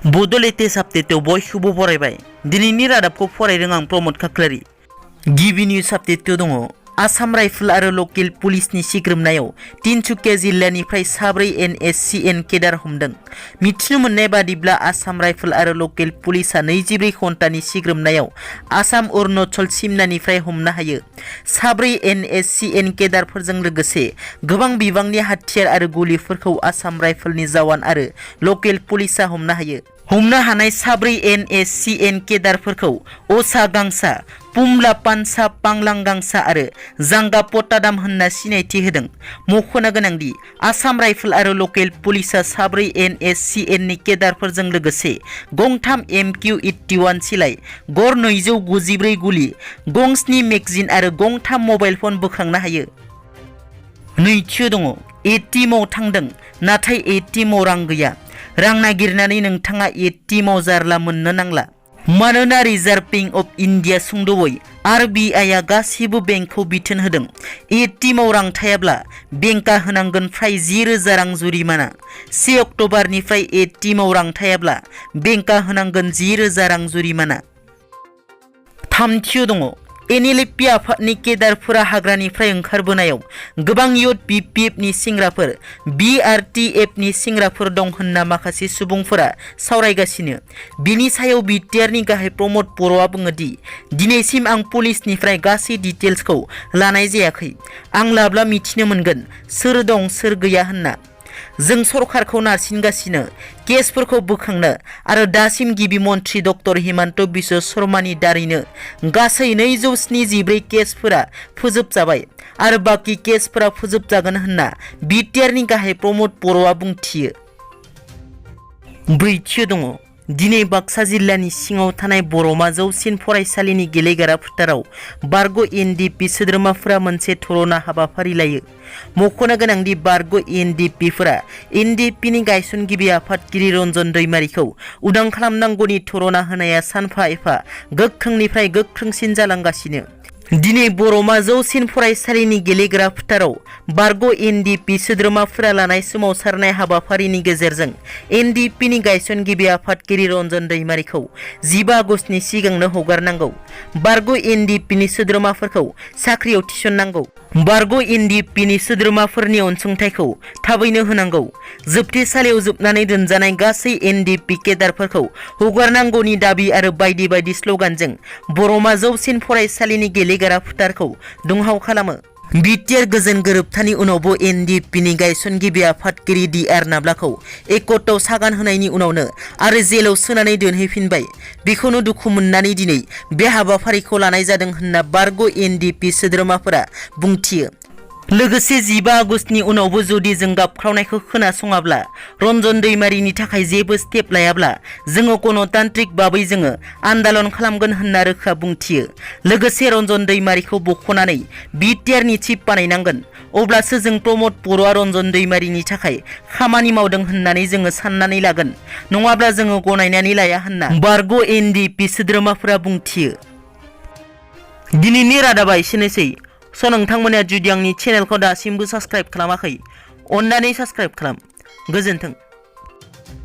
बड' लेटेस्ट आपडेटआव बयखौबो बरायबाय। दिनैनि रादाबखौ फरायदों आं प्रमद खाख्लारि। गिबि निउज आपडेटआव दङ आसाम राइफल आरो लकेल पुलिसनि सिग्रोमनायाव तिनसुकिया जिल्लानिफ्राय 4 NSCN केडार हमदों। मिथिनो मोननाय बादिब्ला आसाम राइफल आरो लकेल पुलिसा 24 घन्टानि सिग्रोमनायाव आसाम अरुणाचल सिमनानिफ्राय हमनो हायो। 4 NSCN केडारफोरजों लोगोसे गोबां बिबांनि हाथियार आरो गुलिफोरखौ आसाम राइफलनि जवान आरो लकेल पुलिसा हमनो हायो। हमनो हानाय 4 NSCN केडारफोरखौ असा गांसा, पुमला पानसा पांलां गांसा आरो जांगा पटादाम होनना सिनायथि होदों। मख'नो गोनांदि आसाम राइफल आरो लकेल पुलिसा 4 NSCN नि केडारफोरजों लोगोसे गंथाम MQ-81 सिलाइ, गर 294 गुलि, गं 7 मेगजिन आरो गंथाम मबाइल फन बोखांनो हायो। नैथियाव दङ ATMआव थांदों नाथाय ATMआव रां गैया। रां नागिरनानै नोंथाङा ATMआव जारला मोननो नांला। मानोना रिजार्भ बेंक अफ इन्डिया सुंद'यै RBIआ गासिबो बेंकखौ बिथोन होदों। ATMआव रां थायाब्ला बेंकआ होनांगोन फ्राय 10,000 रां जुरिमाना। 1 अक्ट'बरनिफ्राय ATMआव रां थायाब्ला बेंकआ होनांगोन 10,000 रां जुरिमाना। थामथियाव दङ NLP आफादनि केडारफोरा हाग्रानिफ्राय ओंखारबोनायाव गोबां इउथ BPFनि सेंग्राफोर, BRTFनि सेंग्राफोर दं होनना माखासे सुबुंफोरा सावरायगासिनो। बिनि सायाव BTRनि गाहाय प्रमद बर'आ बुङो दि दिनैसिम आं पुलिसनिफ्राय गासै डिटेल्सखौ लानाय जायाखै। आं लाब्ला मिथिनो मोनगोन सोर दं सोर गैया होनना। जों सरकारखौ नारसिनगासिनो केसफोरखौ बोखांनो आरो दासिम गिबि मन्थ्रि डक्टर हिमन्त बिश्व शर्मानि दारैनो गासै 274 केसफोरा फोजोबजाबाय आरो बाकी केसफोरा फोजोबजागोन होनना BTRनि गाहाय प्रमद बर'आ बुंथियो। ब्रैथियाव दङ दिनै बाक्सा जिल्लानि सिङाव थानाय बर'मा जौसिन फरायसालिनि गेलेग्रा फोथाराव बारग' NDP सोद्रोमाफोरा मोनसे थरना हाबाफारि लायो। मख'नो गोनांदि बारग' NDPफोरा NDPनि गायसनगिरि आफादगिरि रन्जन दैमारिखौ उदां खालामनांगौनि थरना होनाया सानफा एफा गोख्रोंनिफ्राय गोख्रोंसिन जालांगासिनो। दिनै बर'मा जौसिन फरायसालिनि गेलेग्रा फोथाराव बारग' NDP सोद्रोमाफोरा लानाय सोमावसारनाय हाबाफारिनि गेजेरजों NDPनि गायसनगिरि आफादगिरि रन्जन दैमारिखौ 15 आगस्तनि सिगांनो हगारनांगौ। बारग' NDPनि सोद्रोमाफोरखौ साख्रियाव थिसननांगौ। बारग' NDPनि सोद्रोमाफोरनि अनसुंथाइखौ थाबैनो होनांगौ। जोबथेसालियाव जोबनानै दोनजानाय गासै NDP केडारफोरखौ हगारनांगौनि दाबि आरो बायदि बायदि स्लगानजों बर'मा जौसिन फरायसालिनि गेलेग्रा फोथारखौ दुंहाव खालामो। BTR गोजोन गोरोबथानि उनावबो NDPनि गायसनगिरि आफादगिरि DR नाब्लाखौ एकटआव सागान होनायनि उनावनो आरो जेलाव सोनानै दोनहैफिनबाय। बेखौनो दुखु मोननानै दिनै बे हाबाफारिखौ लानाय जादों होनना बारग' NDP सोद्रोमाफोरा बुंथियो। लोगोसे 15 आगस्तनि उनावबो जुदि जों गाबख्रावनायखौ खोनासङाब्ला, रन्जन दैमारिनि थाखाय जेबो स्टेप लायाब्ला जोङो गणतान्त्रिक भाबै जोङो आन्दालन खालामगोन होनना रोखा बुंथियो। लोगोसे रन्जन दैमारिखौ बख'नानै BTRनि चिफ बानायनांगोन। अब्लासो जों प्रमद बर'आ रन्जन दैमारिनि थाखाय खामानि मावदों होननानै जोङो साननानै लागोन। नङाब्ला जोङो गनायनानै लाया होनना बारग' NDP सोद्रोमाफोरा बुंथियो। दिनैनि रादाबा एसेनोसै। नोंथांमोना जुदि आंनि चेनेलखौ दासिमबो साबस्क्राइब खालामाखै, अन्नानै साबस्क्राइब खालाम। गोजोन्थों।